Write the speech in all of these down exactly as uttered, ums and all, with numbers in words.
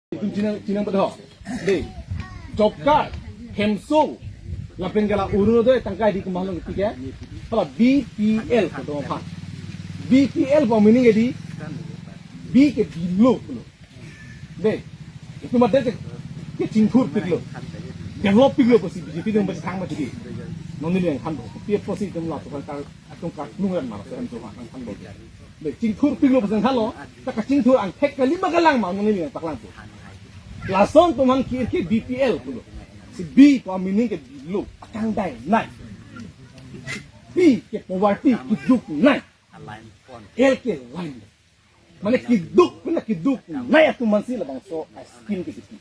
Itum chinang, chinang bedo. Dei. Job card, hemso, lapen ke la Orunodoi tangka di kemahang lo ketika. Hala B P L kedo aphan. B P L pu meaning ke dei, B ke below pulo. Dei. Itum adet ke, kechingthurpiklo. Developpiklo pusi B J P atum pachethang ma chidi. Non neli nangthanlo. Pi apotsi itum laso atum karplung ran ma, laso hemso aphan nangthanlo. Dei, chingthurpiklo pusi nangthanlo. Ta kachingthur angthek kali ma kalang ma, non neli nangpaklangpo. Lason atum aphan ke-ir ke B P L pulo. Si B pu meaning ke below, akangdainei. P ke poverty, keduknei. L ke line. Mane keduk, pen keduknei atum aphansi labangso a-scheme kekipi.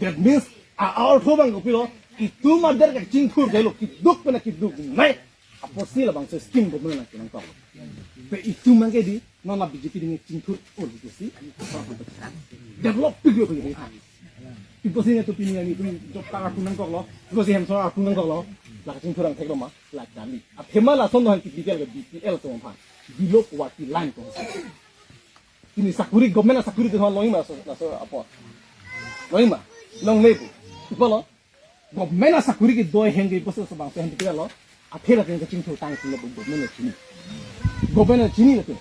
That means, a-artho abang kopilo, itum adet kachingthur kali lo, keduk pen keduknei apotsi labangso scheme government nangkenangkok. Pen itum abang ke dei, non la B J P atum chingthur-o pusi, developpiklo pusi. Ipusi netum pini arni itum job card arpu nangkoklo, ipusi hemso arpu nangkoklo, la kachingthur angtheklo ma, la kali. Athema lason non ke B P L ke B P L atum aphan. Below poverty line atum. Pini sakuri, government asakuri atum longji ma laso, laso apot. Longji ma, longle pu. Ipulo, government asakuri kedo ahem ke ipusi labangso ahem ke lo. Athe latum kachingthurtang pulo government chini. Government chini latum.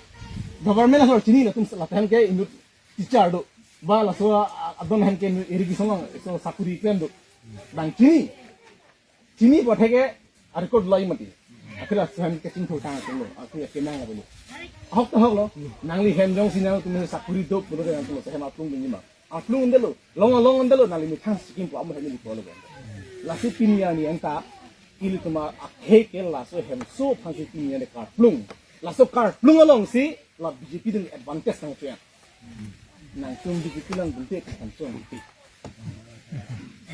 Government asor chini latum latum ke inut teacher do. Ba laso a-, adon ahem ke irrigation along, so sakuri klem do. Bang chini. Chini pu atheke a-record longji mati. Akhir laso ahem kachingthurtang pulo. Akhir kenang pulo. Ahok ta ahoklo. Nangli hem jongsi nangtum sakuri do pulote nangtum laso ahem arplung dunji ma. Arplung un-edetlo. Long long un-edetlo. Nangli methang scheme pu amo hem ni pulo. Lasi pini arni anta ilitum akhei ke laso hemso aphansi pini arni karplung. Laso karplung alongsi la B J P atum advantage nangchojak. Nangtum B J P alang bunte ke kan chong bunte.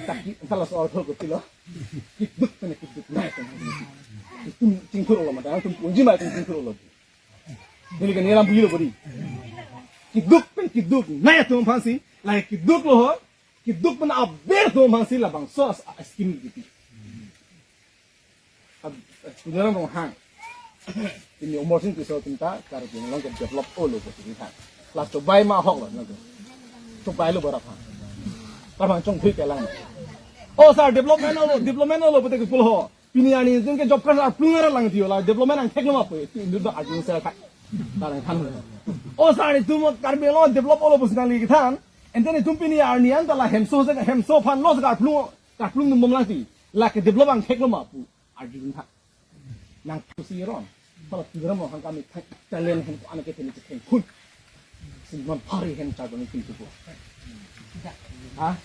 Taki, anta laso artho kopilo. Keduk pen keduknei atum. Itum chingthur-olo ma, nangtum punji ma itum chingthur-olo. Neli ke neli alam bujilo bodi. Keduk pen keduknei atum aphansi, la keduklo ho, keduk pen aber atum aphansi labangso a-scheme kekipi. Ab-, eh, Tuliram Ronghang. Pini Amarsing Tisso atum ta, Karbi Anglong ke develop-olo pusi nangthan. La chobai ma ahoklo, nangtum. Chobailo bora phan. Karbi chongphi kelang. O sir, development-olo, development-olo pute ke pulo ho. Pini arni itum ke job card arplung ra lang tiyo la, development angtheklo ma pu. Itu indu da ajun sel thak. Tarang than. O sir, itum Karbi Anglong develop-olo pusi nangli kethan. Ante netum pini arni anta la hemso se, hemso aphan lo se karplung, karplung dumbom lang ti. La ke develop angtheklo ma pu. Arjun tha. Nang pusi ron. Hala Tuliram Ronghang kami thak talent ahem ko-an ke teni chethengkun. Si non phari ahem charbon kin tupo. Ha?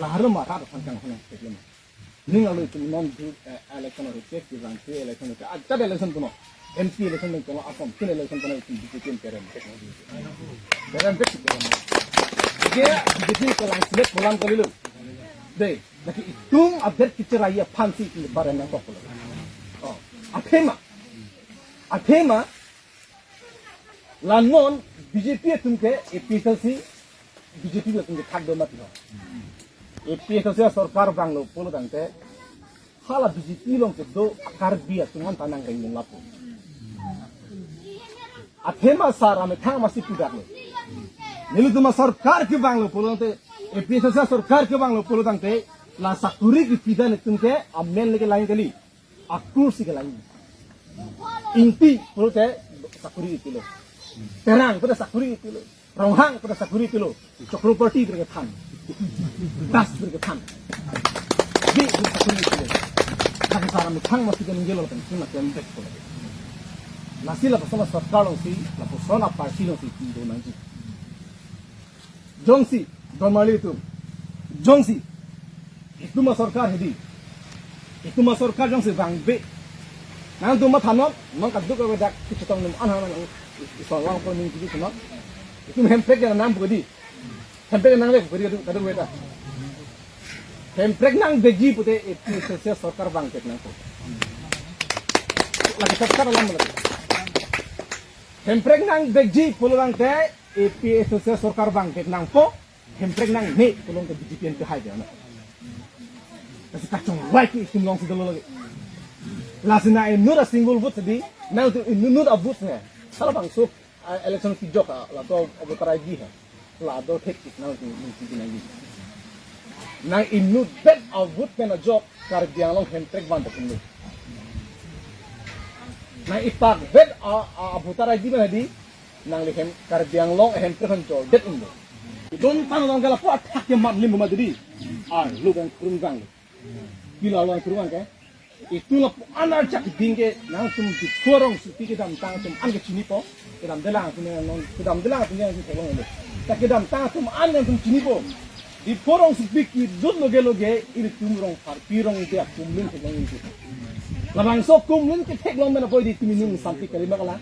Lahar ma rat aphan kang hona teklem. Ning alo itum non du, eh, election aro ke, kirang ke election ke. Ah, tat election puno. M P election nang kono akom. Kin election puno itum B J P kerem. Kerem pek kerem. Ke B J P kelang select kolang kalilo. Dei. Lagi itum aber kicherai aphansi itum barang nangkoklo. Oh, athema. Athema. La non B J P atum ke A P H L C, B J P atum ke thak do mati ho. A P H L C sorkar vanglo pulo tangte. Hala B J P along kedo Karbi atum anta nang ring lapu. Athema sar amethang masi pudaklo. Nelitum asorkar kevanglo pulo tangte, A P H L C asorkar kevanglo pulo tangte, la sakuri kepi dan itum ke amen le kelang kali. Akur si kelang. Ingti pulote sakuri ipilo. Terang pulote sakuri ipilo. Ronghang pulote sakuri ipilo. Chakraborty pulote kethan. Das pulote kethan. Di pulote sakuri ipilo. Lake sar amethang masi kening gelo pen suna kembek pulo. Lasi lapuson asorkar alongsi, lapuson aparty alongsi itum do nangji. Jongsi, don marli itum. Jongsi. Itum asorkar hedi. Itum asorkar jongsi vangve. Nangtum mathanon, non kaduk avedak kechetong nem anha nang ison lang ko ning kidi thanon. Itum hemprek ya nang bukadi. Hemprek nangvek bukadi kaduk kaduk veta. Hemprek nangvekji pute A P H L C asorkar vangvek nangpo. Lake sorkar alam lake. Hemprek nangvekji pulo tangte A P H L C asorkar vangvek nangpo, hemprek nangne pulo tangte B J P an kehai dia na. Lasi kachongvai ke itum alongsi dolo lagi. Lasi nang inut a single vote sedi, nangtum inut inut a vote he. Hala bangso, ah, election kejok, ah, laso voter I D he. Lado thek tik nang tu nang tu nang di. Nang inutvet a-vote pen ajok Karbi Anglong Hemprek van ta tum lo. Nang ipakvet a, a, a-voter I D pen hedi. Nangli hem Karbi Anglong Hemprek han jor det un lo. Don tan nang gala po athak ke mam lim ma di. Arlo bang kurung bang lo. Pilo arlo kurung bang ke. Itum lapu-an arjak ding ke nangtum Diphu rongsopi kedamtang atum an ke chinipo. Kedamdelang atum non kedamdelang atum nangtum theklong lo. Ta kedamtang atum an nangtum chinipo. Diphu rongsopi kidut loge loge ilitum Rongpharpi Rongbe akumlin theklong lo. Labangso akumlin ketheklong pen apot di itum ining sampai kalima kala.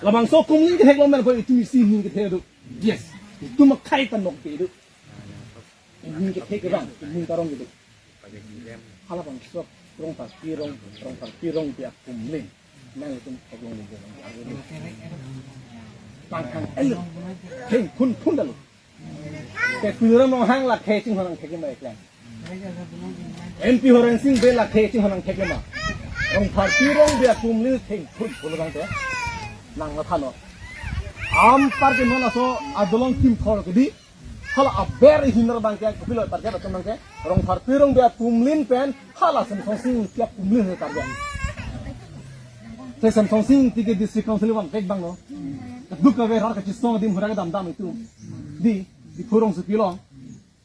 Labangso akumlin ketheklong pen apot itum isi ning kethe do. Yes. Itum akhei ta nokbe do. Ining kethe kevang, ining karong kedo. Halabangso Rongpharpi Rong, Rongpharpi Rongbe akumlin. Nangtum theklong lo. Pangkang elo. Thengphun phun ta lo. Te Tuliram Ronghang la khei chinghon nangthek ma iklang. M P Horensing Bey la khei chinghon nangthek ma. Rongpharpi Rongbe akumlin thengphun phun lo bang te. Nang la thannon. Anpar ke non laso adolong kimthor ke di. Hala aber hinar bang ke kopilo target atum bang ke. Rongpharpi Rongbe akumlin pen hala Semsonsing Ingti akumlin target. Te Semsonsing Ingti ke District Council van vek bang lo. Duk kave har kachisong adim hura kedamdam itum. Di, Diphu rongsopi along.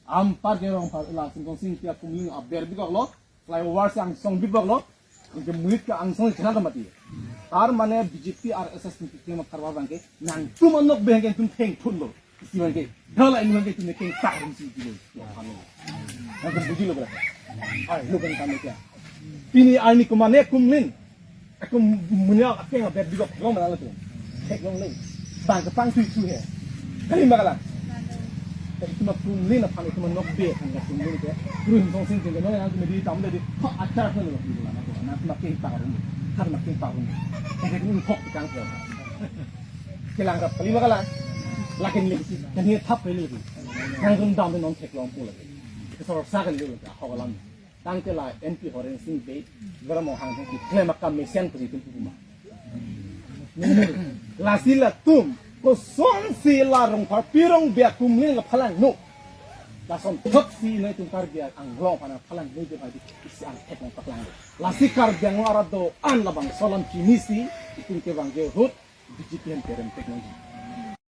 Anpar ke Rongphar la Semsonsing Ingti akumlin aber bikok lo. Flyover si angsong bikok lo. Anke muit ke angsong si chenam mati. Tar mane B J P R S S ni keklem karwar bang ke nangtum anokbe ke tum thengphun lo. Isi bang ke. Dala ini bang ke tum kengtak rum si lo. Nangtum buji lo berapa? Ai, lo kan kami kya. Pini arni kumane akumlin. Akum munya akeng aber bikok lo mana lo tum. Theklong lo. Bang kepang tui tui he. Kali ma kala. Itum akumlin aphan itum anokbe aphan akumlin ke. Kru Semsonsing Ingti ke non nangtum di tam di. Ha achar pun lo. Nangtum kengtak rum. Kar ma kengtak rum. Kengtak rum hok kang. Kelang rap kali ma kala. Lakin le. Kan ye thap kali le. Nangtum dam non theklong pu lagi. Kesor sa kali le. Hok alam. Tangte la M P Horensing Bey, Tuliram Ronghang keklem akam mesen pesi tum puma. Lasi latum, kosonsi la Rongpharpi Rongbe akumlin kaphalangno. Lason thotsi nangtum Karbi Anglong aphan phalangno de badi isi angthek nangpaklang. Lasi Karbi Anglong arat do-an labangso alam chinisi, itum kevang ke ahut, B J P hem kerem teknologi.